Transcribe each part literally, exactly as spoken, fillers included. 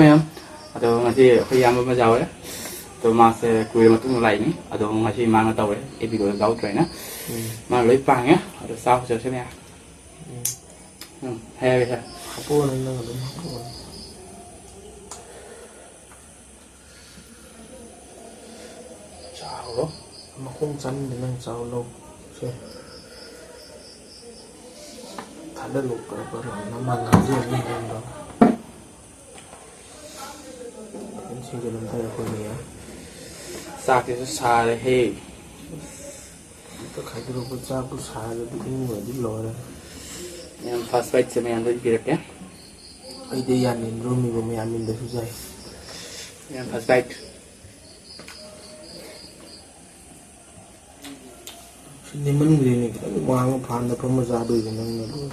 ꯃꯌꯥꯝ, ꯑꯗꯣ ꯉꯁꯤ ꯑꯩꯈꯣꯏ ꯏꯌꯥꯝꯕ ꯑꯃ ꯌꯥꯎꯔꯦ꯫ ꯑꯗꯣ ꯃꯥꯁꯦ ꯀꯨꯏꯔ ꯃꯇꯨꯡꯗ ꯂꯥꯛꯏꯅꯤ꯫ ꯑꯗꯣ ꯉꯁꯤ ꯃꯥꯅ ꯇꯧꯔꯦ, ꯑꯩ ꯚꯤꯗꯤꯑꯣꯗ ꯌꯥꯎꯗ꯭ꯔꯦꯅ꯫ ꯎꯝ꯫ ꯃꯥꯅ ꯂꯣꯏ ꯄꯥꯡꯉꯦ꯫ ꯑꯗꯣ ꯆꯥꯕ ꯆꯠꯁꯦ ꯃꯌꯥꯝ꯫ ꯎꯝ꯫ ꯎꯝ, ꯍꯥꯏꯔꯒꯦ ꯁꯦ꯫ ꯍꯥꯞꯄꯛꯑꯣ ꯅꯪ ꯑꯗꯨꯝ ꯍꯥꯞꯄꯛꯑꯣ꯫ ꯆꯥꯎꯔꯣ꯫ ꯃꯈꯣꯡ ꯆꯥꯅꯤꯡꯗꯦ, ꯅꯪ ꯆꯥꯎ ꯂꯧ꯫ ꯁꯦ꯫ ꯊꯥꯗꯔꯣ, ꯄꯔꯞ ꯄꯔꯞ ꯂꯥꯎꯅ ꯃꯥ ꯉꯥꯡꯖꯔꯅꯤ ꯅꯪꯗꯣ꯫ ꯐꯖꯅ ꯁꯦꯝꯖꯤꯜꯂꯝꯗꯥꯏ ꯑꯩꯈꯣꯏꯅ ꯌꯥ-, ꯆꯥꯛꯁꯤꯁꯨ ꯁꯥꯔꯦꯍꯦ꯫ ꯑꯝꯇ ꯈꯥꯏꯗꯣꯔꯛꯄ ꯆꯥꯛꯄꯨ ꯁꯥꯔꯗꯤ ꯏꯪꯉꯗꯤ ꯂꯣꯏꯔꯦ꯫ ꯃꯌꯥꯝ first biteꯁꯦ ꯃꯌꯥꯝꯗ ꯑꯩ ꯄꯤꯔꯛꯀꯦ꯫ ꯑꯩꯗꯤ ꯌꯥꯅꯤꯡꯗ꯭ꯔꯣ ꯃꯤꯕꯨ ꯃꯌꯥꯝ ꯏꯟꯗꯁꯨ ꯌꯥꯏ꯫ ꯃꯌꯥꯝ first bite꯫ ꯁꯤ ꯅꯦꯝꯃꯟꯈ꯭ꯔꯦꯅꯦ, ꯈꯤꯇꯪ ꯋꯥꯡꯕ ꯐꯥꯟꯗ ꯐꯝꯃ ꯆꯥꯗꯣꯏꯁꯦ ꯅꯪꯅ ꯂꯣꯏ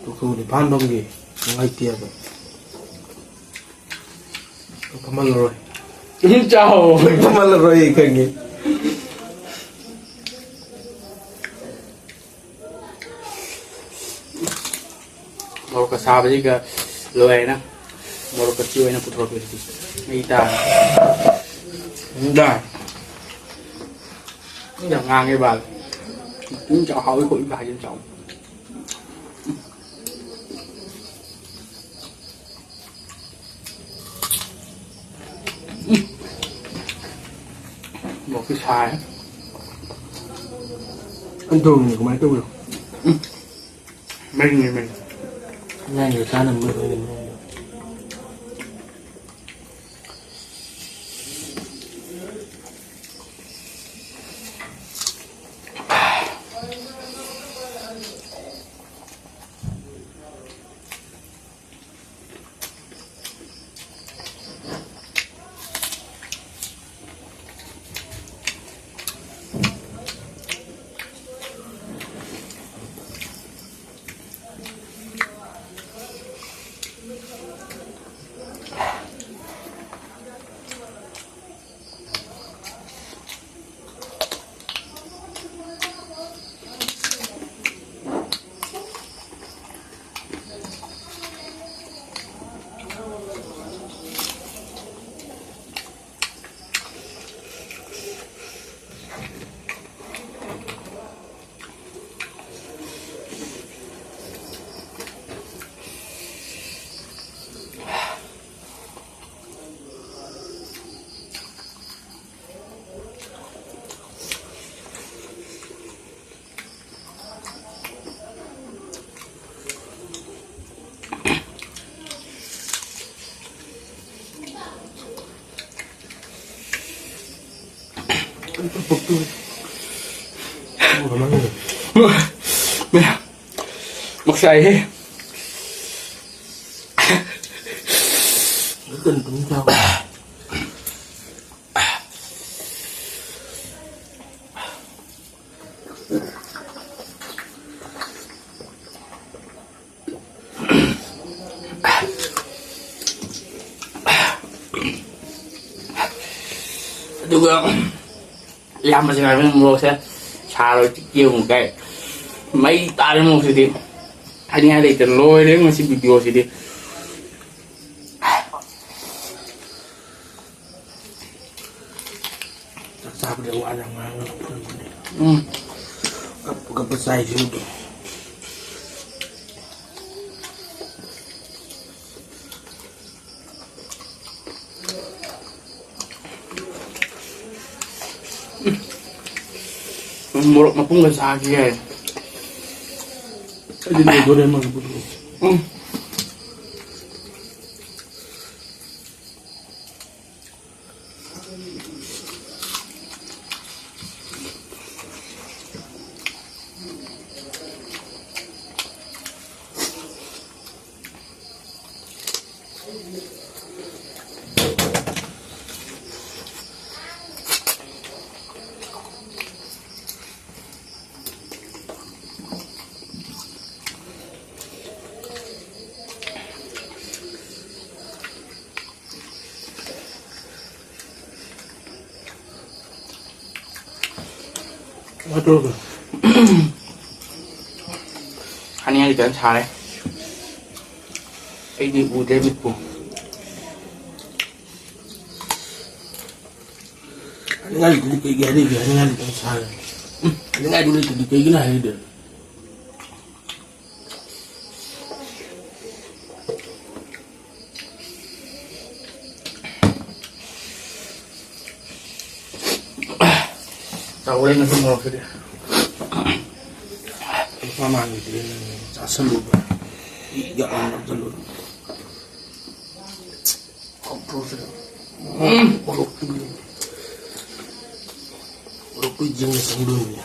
ꯇꯣꯛꯊꯣꯛꯑꯅꯤ꯫ ꯐꯥꯟ ꯐꯝꯒꯦ, ꯅꯨꯡꯉꯥꯏꯇꯦꯕ꯫ ꯐꯝꯍꯜꯂꯔꯣꯏ꯫ ꯆꯥꯎ꯫ ꯐꯝꯍꯜꯂꯔꯣꯏ, ꯑꯩ ꯈꯪꯉꯦ꯫ ꯃꯣꯔꯣꯛꯀ ꯁꯥꯕꯁꯤꯒ ꯂꯣꯏꯔꯦꯅ꯫ ꯃꯣꯔꯣꯛꯀ ꯆꯤ ꯑꯣꯏꯅ ꯄꯨꯊꯣꯔꯛꯄꯁꯤꯗꯤ ꯃꯩ ꯇꯥꯔꯦ꯫ ꯎꯝ, ꯇꯥꯔꯦ꯫ ꯌꯥꯝ ꯉꯥꯡꯉꯦ ꯕꯥꯜ꯫ ꯎꯝ, ꯆꯥꯎ, ꯍꯥꯎꯋꯤ ꯈꯣꯠꯂꯤ ꯍꯥꯏꯁꯤꯅ ꯆꯥꯎ꯫ ꯃꯣꯔꯣꯛꯇꯤ ꯁꯥꯏ꯫ ꯑꯗꯨꯝꯅꯤ ꯀꯃꯥꯏꯅ ꯇꯧꯕꯅꯣ? ꯃꯩꯅꯤ, ꯃꯩ꯫ ꯅꯪꯒꯤ ꯆꯥꯅꯕ ꯑꯣꯏꯅ ꯃꯩ꯫ ꯃꯌꯥꯝ, ꯃꯣꯔꯣꯛ ꯁꯥꯏꯍꯦ꯫ ꯑꯗꯨꯒ ꯏꯌꯥꯝꯕꯁꯤꯅ ꯍꯥꯏꯕ ꯃꯣꯔꯣꯛꯁꯦ ꯁꯥꯔꯣꯏ ꯌꯦꯡꯉꯨ ꯀꯥꯏ꯫ ꯃꯩ ꯇꯥꯔꯦ ꯃꯣꯔꯣꯛꯁꯤꯗꯤ꯫ ꯍꯥꯏꯅꯤꯡꯉꯥꯏ ꯂꯩꯇꯦ꯫ ꯂꯣꯏꯔꯦ ꯉꯁꯤ ꯚꯤꯗꯤꯑꯣꯁꯤꯗꯤ꯫ ꯆꯥꯛ ꯆꯥꯕꯗ ꯋꯥ ꯌꯥꯝ ꯉꯥꯡꯉꯒ ꯐꯝꯕꯅꯦ꯫ ꯎꯝ꯫ ꯀꯞꯄ ꯀꯞꯄ ꯆꯥꯏꯁꯤꯡꯗꯣ꯫ ꯎꯝ, ꯃꯣꯔꯣꯛ ꯃꯄꯨꯝꯒ ꯆꯥꯈꯤ ꯌꯥꯏ꯫ ꯑꯩꯗꯤ ꯂꯣꯏꯗꯣꯔꯦ ꯑꯃꯒꯤꯕꯨꯗꯤ꯫ ꯎꯝ꯫ ꯍꯥꯏꯅꯤꯡꯉꯥꯏ ꯈꯤꯇꯪ ꯁꯥꯔꯦ꯫ ꯑꯩꯗꯤ ꯎꯗ꯭ꯔꯦ ꯃꯤꯠꯄꯨ꯫ ꯍꯥꯏꯅꯤꯡꯉꯥꯏꯗꯨꯗꯤ ꯀꯩꯒꯤ ꯍꯥꯏꯔꯤꯒꯦ? ꯍꯥꯏꯅꯤꯡꯉꯥꯏꯗꯨ ꯈꯤꯇꯪ ꯁꯥꯔꯦ꯫ ꯎꯝ, ꯍꯥꯏꯅꯤꯡꯉꯥꯏꯗꯨ ꯂꯩꯇ꯭ꯔꯗꯤ ꯀꯩꯒꯤꯅꯣ ꯍꯥꯏꯔꯤꯗꯣ? ꯆꯥꯎꯔꯦ ꯉꯁꯤ ꯃꯣꯔꯣꯛꯁꯤꯗꯤ꯫ ꯂꯨꯄꯥ ꯃꯥꯡꯈꯤꯗ꯭ꯔꯦ ꯅꯪ ꯆꯥꯁꯜꯂꯨꯕ꯫ ꯏ ꯌꯥꯝ ꯅꯝꯁꯜꯂꯨ꯫ ꯎꯝ꯫ ꯃꯣꯔꯣꯛꯇꯨ꯫ ꯌꯦꯡꯅ ꯆꯪꯗꯣꯏꯅꯦ꯫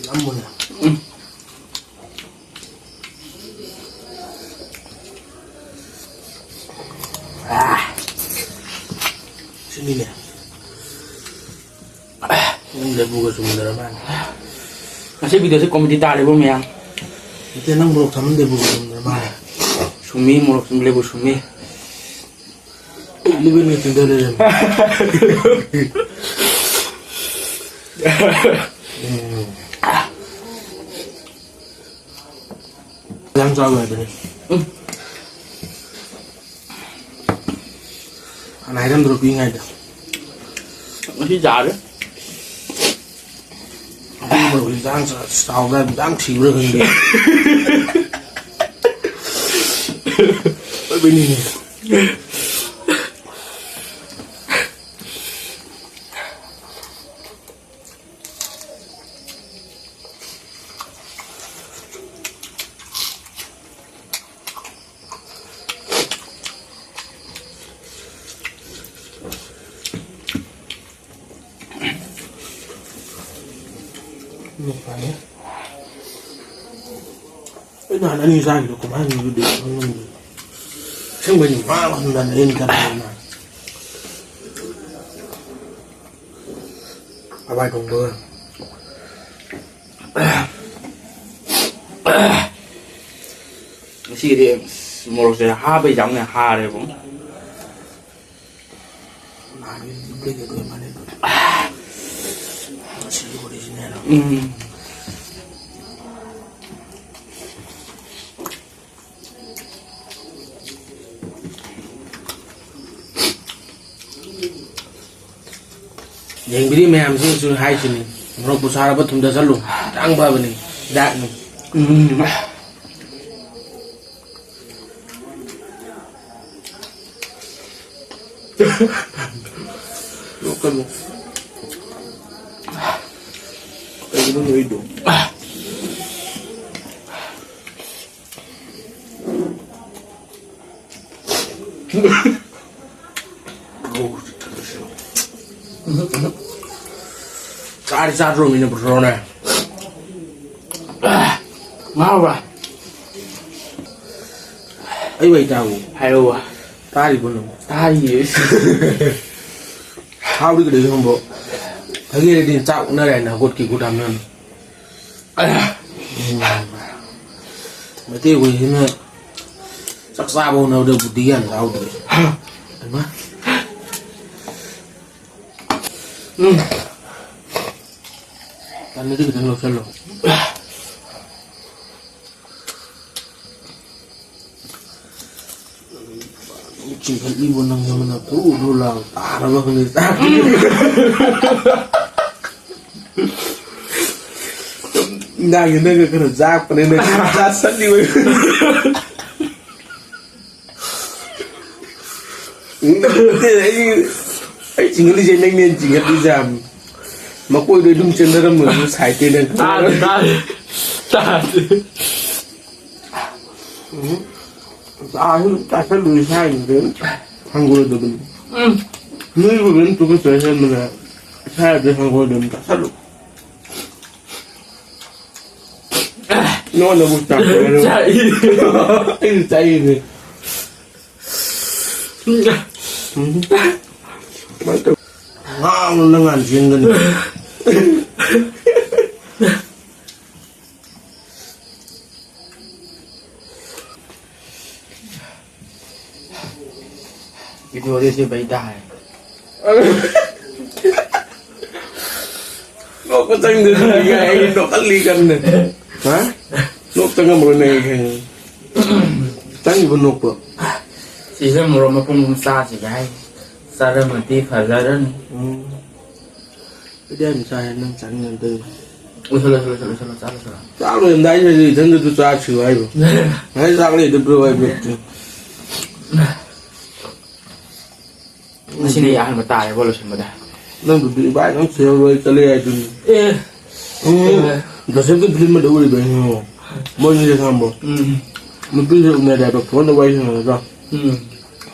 ꯌꯥꯝ ꯃꯨꯟꯅ꯫ ꯎꯝ꯫ ꯑꯥ꯫ ꯁꯤꯅꯤꯅꯦ꯫ ꯅꯪ ꯂꯦꯕꯨꯒ ꯆꯨꯝꯗꯔ ꯃꯥꯜꯂꯦ꯫ ꯉꯁꯤ video ꯁꯦ comedy ꯇꯥꯔꯦꯕꯣ ꯃꯌꯥꯝ꯫ ꯅꯠꯇꯦ, ꯅꯪ ꯃꯣꯔꯣꯛ ꯊꯝꯃꯝꯗꯦ, ꯂꯦꯕꯨꯒ ꯆꯨꯝꯗꯔ ꯃꯥꯜꯂꯦ꯫ ꯁꯨꯝꯃꯤ, ꯃꯣꯔꯣꯛ ꯁꯨꯝ, ꯂꯦꯕꯨ ꯁꯨꯝꯃꯤ꯫ ꯂꯦꯕꯨ ꯆꯨꯝꯗꯔ ꯂꯩꯔꯝꯃꯦ꯫ ꯎꯝ꯫ ꯌꯥꯝ ꯆꯥꯎꯋꯦ ꯍꯥꯏꯕꯅꯦ꯫ ꯎꯝ꯫ ꯍꯥꯟꯅ ꯍꯥꯏꯔꯝꯗ꯭ꯔꯣ ꯄꯤꯛꯏꯉꯩꯗ? ꯉꯁꯤ ꯆꯥꯔꯦ꯫ ꯑꯗꯨꯒꯤ ꯃꯔꯨꯞ ꯏꯟꯖꯥꯡ ꯆꯥ-, ꯆꯥꯎꯕ꯭ꯔꯥ ꯏꯟꯖꯥꯡ ꯊꯤꯕ꯭ꯔꯥ ꯈꯪꯗꯦ꯫ ꯑꯣꯏꯕꯩꯅꯤꯅꯦ꯫ ꯑꯩ ꯅꯍꯥꯟ ꯑꯅꯤ ꯆꯥꯈꯤꯕꯗꯣ ꯀꯃꯥꯏꯅ ꯇꯧꯗꯣꯏꯅꯣ ꯈꯪꯉꯝꯗꯦ꯫ ꯑꯁꯦꯡꯕꯩꯅꯤ, ꯃꯥ ꯍꯟꯗꯅ ꯑꯩꯅ ꯀꯅꯥꯅ ꯍꯋꯥꯏ ꯊꯣꯡꯕꯒ꯫ ꯉꯁꯤꯒꯤꯗꯤ ꯃꯣꯔꯣꯛꯁꯦ ꯍꯥꯕꯩ ꯆꯥꯡꯅꯦ ꯍꯥꯔꯦꯕꯨ꯫ ꯅꯍꯥꯟꯒꯤ duplicate ꯑꯣꯏ ꯃꯥꯜꯂꯦ ꯑꯗꯨꯗꯤ꯫ ꯉꯁꯤꯒꯤ original꯫ ꯎꯝ꯫ ꯌꯦꯡꯕꯤꯔꯤ ꯃꯌꯥꯝꯁꯤꯡꯁꯨ ꯍꯥꯏꯁꯤꯅꯤ, ꯃꯣꯔꯣꯛꯄꯨ ꯁꯥꯔꯕ ꯊꯨꯝꯗ ꯆꯠꯂꯨ, ꯍꯛꯆꯥꯡ ꯐꯕꯅꯤ, ꯍꯤꯗꯥꯛꯅꯤ꯫ ꯎꯝ꯫ ꯅꯣꯛꯀꯅꯨ꯫ ꯀꯩꯒꯤꯅꯣ ꯅꯣꯛꯏꯗꯣ? ꯆꯥꯗꯤ ꯆꯥꯗ꯭ꯔꯣꯃꯤꯅ ꯕ꯭ꯔꯣꯅꯦ? ꯉꯥꯎꯕ꯭ꯔꯥ? ꯑꯩ ꯋꯥꯔꯤ ꯇꯥꯕꯨ꯫ ꯍꯥꯏꯔꯛꯎꯕ꯫ ꯇꯥꯔꯤꯕꯣ ꯅꯪ? ꯇꯥꯔꯤꯌꯦ꯫ ꯍꯥꯎꯗꯤ ꯀꯩꯗꯧꯁꯦ ꯈꯪꯕ꯭ꯔꯣ? ꯐꯒꯦꯔꯗꯤ ꯆꯥꯛ ꯎꯅꯔꯦ ꯍꯥꯏꯅ ꯍꯧꯒꯠꯈꯤ ꯒꯨꯗ ꯍꯥꯞꯅꯅ꯫ ꯑꯌꯥ꯫ ꯃꯩꯇꯩ ꯑꯩꯈꯣꯏꯁꯤꯅ ꯆꯥꯛ ꯆꯥꯕ ꯍꯣꯠꯅꯕꯗ ꯕꯨꯗꯤ ꯌꯥꯝ ꯌꯥꯎꯗ꯭ꯔꯦ꯫ ꯍꯩꯃꯥ꯫ ꯎꯝ꯫ ꯇꯥꯟꯅꯗꯤ ꯈꯤꯇꯪ ꯂꯧꯁꯜꯂꯣ꯫ ꯆꯤꯡꯈꯠꯂꯤꯕꯣ ꯅꯪ ꯅꯃꯅ ꯊꯨ ꯊꯨ ꯂꯥꯎ ꯇꯥꯔꯕ ꯈꯪꯗꯦ ꯆꯥꯛ꯫ ꯏꯟꯖꯥꯡꯁꯤ ꯅꯪꯒ ꯈꯔ ꯆꯥꯛꯄꯅꯦ ꯅꯪ ꯆꯥꯁꯜꯂꯤꯕ꯫ ꯑꯩ ꯑꯩ ꯆꯤꯡꯈꯠꯂꯤꯁꯦ ꯅꯪꯅꯦ ꯆꯤꯡꯈꯠꯂꯤꯁꯦ ꯌꯥꯝ꯫ ꯃꯀꯣꯏꯗꯣ ꯑꯗꯨꯝ ꯆꯦꯟꯊꯔꯝꯕꯗꯨ ꯁꯥꯏꯠꯇꯩ ꯅꯪ꯫ ꯇꯥꯗꯦ ꯇꯥꯗꯦ ꯇꯥꯗꯦ꯫ ꯎꯝ꯫ ꯆꯥꯁꯨ ꯆꯥꯁꯜꯂꯨꯏ ꯁꯥꯏꯗꯨꯗ ꯍꯪꯒꯣꯏꯗꯕꯅꯤ꯫ ꯎꯝ꯫ ꯅꯣꯏꯕꯨ ꯑꯗꯨꯝ ꯇꯨꯀꯠꯆꯩ ꯍꯦꯟꯕꯅꯦ꯫ ꯏꯁꯥꯗꯤ ꯍꯪꯒꯣꯏꯗꯕꯅꯤ ꯆꯥꯁꯜꯂꯨ꯫ ꯅꯉꯣꯟꯗꯕꯨ ꯆꯥꯛ ꯆꯥꯛꯏ꯫ ꯑꯩꯁꯨ ꯆꯥꯛꯏꯅꯦ꯫ ꯎꯝ꯫ ꯀꯃꯥꯏꯅ ꯇꯧ-, ꯉꯥꯎꯅ ꯅꯪ ꯉꯥꯟ ꯆꯦꯟꯒꯅꯤ꯫ ꯚꯤꯗꯤꯑꯣꯗꯤ ꯁꯤ ꯕꯩ ꯇꯥꯔꯦ꯫ ꯅꯣꯛꯄ ꯆꯪꯗ꯭ꯔꯗꯤ ꯀꯥꯏ ꯑꯩ ꯅꯣꯛꯍꯜꯂꯤ ꯀꯟꯅ꯫ ꯍꯥ? ꯅꯣꯛ ꯆꯪꯉꯝꯃꯔꯣꯏ ꯅꯪ ꯑꯩ ꯈꯪꯉꯦ꯫ ꯆꯪꯉꯤꯕ ꯅꯣꯛꯄ? ꯁꯤꯁꯦ ꯃꯣꯔꯣꯛ ꯃꯄꯨꯝ ꯑꯃ ꯆꯥꯁꯤꯒ ꯍꯥꯏ꯫ ꯆꯥꯔꯝꯃꯗꯤ ꯐꯖꯔꯅꯤ꯫ ꯎꯝ꯫ ꯑꯩꯗꯤ ꯌꯥꯝ ꯆꯥꯏ, ꯅꯪ ꯆꯥꯅꯤꯡꯉꯝꯗꯣꯏꯅꯤ꯫ ꯂꯣꯏꯁꯜꯂꯣ, ꯂꯣꯏꯁꯜꯂꯣ, ꯂꯣꯏꯁꯜꯂꯣ, ꯆꯥ ꯂꯣꯏꯁꯜꯂꯣ꯫ ꯆꯥꯛ ꯂꯣꯏꯔꯝꯗꯥꯏꯁꯤꯗ ꯏꯊꯟꯗꯁꯨ ꯆꯥꯈꯤꯌꯨ ꯍꯥꯏꯕ꯫ ꯉꯁꯥꯏ ꯆꯥꯛ ꯂꯩꯗꯕ꯭ꯔꯣ ꯍꯥꯏꯕ? ꯉꯁꯤꯅ ꯑꯩ ꯑꯍꯥꯟꯕ ꯇꯥꯔꯦꯕꯣ ꯂꯣꯏꯁꯤꯟꯕꯗ꯫ ꯅꯪꯗꯨꯗꯤ ꯏꯕꯥꯏ ꯅꯪ ꯁꯦꯜ ꯂꯣꯏ ꯆꯠꯂꯦ ꯍꯥꯏꯗꯨꯅꯤ꯫ ꯑꯦ꯫ ꯎꯝ꯫ ꯖꯣꯁꯦꯐꯀꯤ ꯐꯤꯂꯝ ꯑꯃꯗ ꯎꯔꯤꯕ ꯑꯩ ꯉꯣ꯫ ꯃꯣꯏꯅꯤꯁꯦ ꯈꯪꯕ꯭ꯔꯣ? ꯎꯝ꯫ ꯅꯨꯄꯤꯁꯦ ꯎꯅꯔꯦ ꯍꯥꯏꯕ, ꯐꯣꯟꯗ ꯋꯥꯔꯤ ꯁꯥꯟꯅꯔꯒ꯫ ꯎꯝ꯫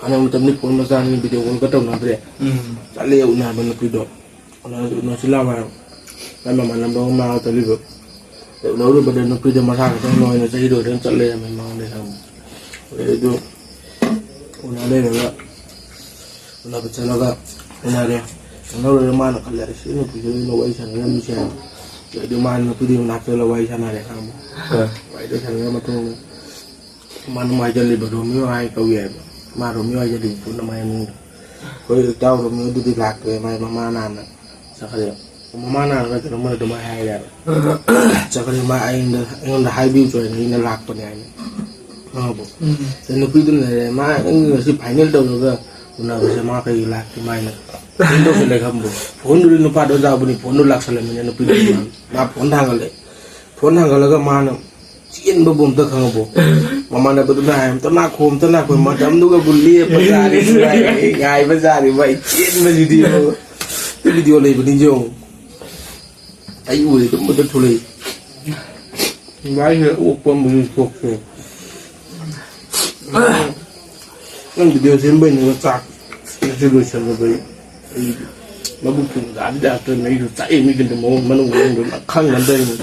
ꯍꯥꯟꯅ ꯃꯇꯝꯗꯤ ꯐꯣꯟ ꯃꯆꯥꯅꯤ, ꯚꯤꯗꯤꯑꯣ ꯀꯣꯜꯒ ꯇꯧꯅꯗ꯭ꯔꯦ꯫ ꯎꯝ꯫ ꯆꯠꯂꯦ ꯎꯅꯕ ꯅꯨꯄꯤꯗꯣ꯫ ꯎꯅꯔꯁꯤ, ꯎꯅꯁꯤ ꯂꯥꯎ ꯍꯥꯏꯕ꯫ ꯃꯥꯏ ꯃꯃꯥꯟꯅꯕ ꯑꯃ ꯃꯥꯒ ꯆꯠꯂꯤꯕ꯫ ꯎꯅꯔꯨꯕꯗ ꯅꯨꯄꯤꯗꯣ ꯃꯁꯥ ꯈꯛꯇꯪ ꯂꯣꯏꯅ ꯆꯍꯤ ꯂꯣꯏꯔꯦꯅ ꯆꯠ ꯂꯩꯔꯝꯃꯦ ꯃꯉꯣꯟꯗ ꯈꯪꯕ꯫ ꯑꯗꯩ ꯑꯗꯨ ꯎꯅ ꯂꯩꯔꯒ ꯎꯅꯕ ꯆꯠꯂꯒ ꯎꯅꯔꯦ꯫ ꯎꯅꯔꯨꯔꯦ ꯃꯥꯅ ꯈꯜꯂꯦ ꯑꯁ ꯁꯤ ꯅꯨꯄꯤꯁꯤꯒ ꯑꯩꯅ ꯋꯥꯔꯤ ꯁꯥꯟꯅꯔꯝꯃꯤꯁꯦ ꯍꯥꯏꯅ꯫ ꯑꯗꯨ ꯃꯥꯅ ꯅꯨꯄꯤꯗꯨꯒꯤ ꯃꯅꯥꯛꯇ ꯆꯠꯂꯒ ꯋꯥꯔꯤ ꯁꯥꯟꯅꯔꯦ ꯈꯪꯕ꯫ ꯋꯥꯔꯤꯗꯣ ꯁꯥꯟꯅꯔ ꯃꯇꯨꯡꯗ ꯃꯥꯅ ꯃꯥꯏꯖꯜꯂꯤꯕ ꯔꯣꯃꯤꯌꯣ ꯍꯥꯏ ꯀꯧꯏ ꯍꯥꯏꯕ꯫ ꯃꯥ ꯔꯣꯃꯤꯌꯣ ꯍꯥꯏꯖꯜꯂꯤꯕ ꯄꯨꯟꯅ ꯃꯥꯏ ꯃꯃꯤꯡꯗꯣ꯫ ꯑꯩꯈꯣꯏ ꯏꯇꯥꯎ ꯔꯣꯃꯤꯌꯣꯗꯨꯗꯤ ꯂꯥꯛꯇ꯭ꯔꯦ ꯃꯥꯏ ꯃꯃꯥ ꯅꯥꯟꯅ ꯆꯠꯈ꯭ꯔꯦ꯫ ꯃꯃꯥ ꯅꯥꯟꯅ ꯀꯩꯅꯣ ꯃꯣꯏ ꯑꯗꯨꯃꯥꯏꯅ ꯍꯥꯏꯔꯦ ꯍꯥꯏꯕ꯫ ꯆꯠꯈ꯭ꯔꯦ ꯃꯥ ꯑꯩꯉꯣꯟꯗ ꯑꯩꯉꯣꯟꯗ ꯍꯥꯏꯕꯤꯌꯨ ꯆꯣꯏꯅ ꯑꯩꯅ ꯂꯥꯛꯄꯅꯦ ꯍꯥꯏꯅ꯫ ꯈꯪꯉꯕꯣ? ꯎꯝ꯫ ꯑꯗꯩ ꯅꯨꯄꯤꯗꯨꯅ ꯂꯩꯔꯦ ꯃꯥ ꯑꯩꯅ ꯉꯁꯤ ꯐꯥꯏꯅꯦꯜ ꯇꯧꯔꯒ ꯎꯅꯕꯁꯦ ꯃꯥ ꯀꯩꯒꯤ ꯂꯥꯛꯇꯦ ꯃꯥꯏꯅ꯫ ꯐꯣꯟ ꯇꯧꯁꯜꯂꯦ ꯈꯪꯕ꯭ꯔꯣ? ꯐꯣꯟꯗꯨꯗꯤ ꯅꯨꯄꯥꯗꯣ ꯑꯣꯖꯥꯕꯨꯅꯤ ꯐꯣꯟꯗꯣ ꯂꯥꯛꯁꯜꯂꯝꯃꯤꯅꯦ ꯅꯨꯄꯤꯗꯨ꯫ ꯃꯥ ꯐꯣꯟ ꯊꯥꯡꯒꯠꯂꯦ꯫ ꯐꯣꯟ ꯊꯥꯡꯒꯠꯂꯒ ꯃꯥꯅ ꯆꯦꯟꯕꯕꯨ ꯑꯝꯇ ꯈꯪꯉꯕꯣ? ꯃꯃꯥꯟꯅꯕꯗꯨꯅ ꯍꯥꯏ ꯑꯝꯇ ꯂꯥꯛꯈꯣ ꯑꯝꯇ ꯂꯥꯛꯈꯣ ꯃꯇꯝꯗꯨꯒꯕꯨ ꯂꯦꯞꯄ ꯖꯥꯠꯅꯤ ꯉꯥꯏꯕ ꯖꯥꯠꯅꯤ ꯃꯥꯏ ꯆꯦꯟꯕꯁꯤꯗꯤ꯫ ꯚꯤꯗꯤꯑꯣ ꯂꯩꯕꯅꯤ ꯌꯦꯡꯉꯨ꯫ ꯑꯩ ꯎꯔꯦ ꯑꯗꯨꯝꯕꯗ ꯊꯣꯛꯂꯛꯏ꯫ ꯚꯥꯏꯁꯦ ꯑꯣꯛꯄ ꯑꯃꯁꯨ ꯊꯣꯛꯇꯦ꯫ ꯅꯪ ꯚꯤꯗꯤꯑꯣ ꯁꯦꯝꯕꯩꯅꯦꯕ ꯆꯥꯛ ꯉꯁꯤ ꯂꯣꯏꯁꯜꯂꯕ ꯑꯩ꯫ ꯑꯩ ꯃꯕꯨꯛ ꯊꯨꯝ ꯇꯥꯕ ꯇꯥꯏꯞꯇ ꯑꯩꯁꯨ ꯆꯥꯛꯑꯦ ꯃꯤꯒꯤꯗꯤ ꯃꯑꯣꯡ ꯃꯅꯨꯡ ꯃꯅꯨꯡꯗ ꯂꯣꯏ ꯈꯪꯉꯗꯣꯏꯅꯤ꯫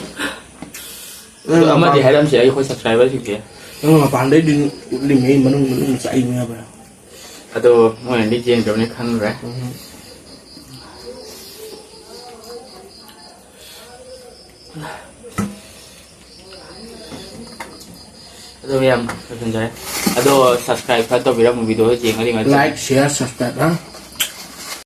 ꯑꯗꯣ ꯑꯃꯗꯤ ꯍꯥꯏꯔꯝꯁꯦ ꯑꯩꯈꯣꯏ subscriberꯁꯤꯡꯁꯦ꯫ ꯅꯪ ꯃꯄꯥꯟꯗꯩꯗꯤ ꯎꯠꯂꯤꯉꯩ ꯃꯅꯨꯡ ꯃꯅꯨꯡ ꯆꯥꯛꯏꯅꯦꯕ꯫ ꯑꯗꯣ ꯃꯣꯏꯅꯗꯤ ꯌꯦꯡꯗ꯭ꯔꯕꯅꯤ ꯈꯪꯗ꯭ꯔꯦ꯫ ꯎꯝ꯫ ꯑꯗꯣ ꯌꯥꯝ ꯂꯣꯏꯁꯤꯟꯖꯔꯦ꯫ ꯑꯗꯣ subscribe ꯈꯔ ꯇꯧꯕꯤꯔꯝꯃꯨ ꯚꯤꯗꯤꯑꯣꯗꯣ ꯌꯦꯡꯉ ꯌꯦꯡꯉ꯫ Like, share, subscribe, ꯍꯥ?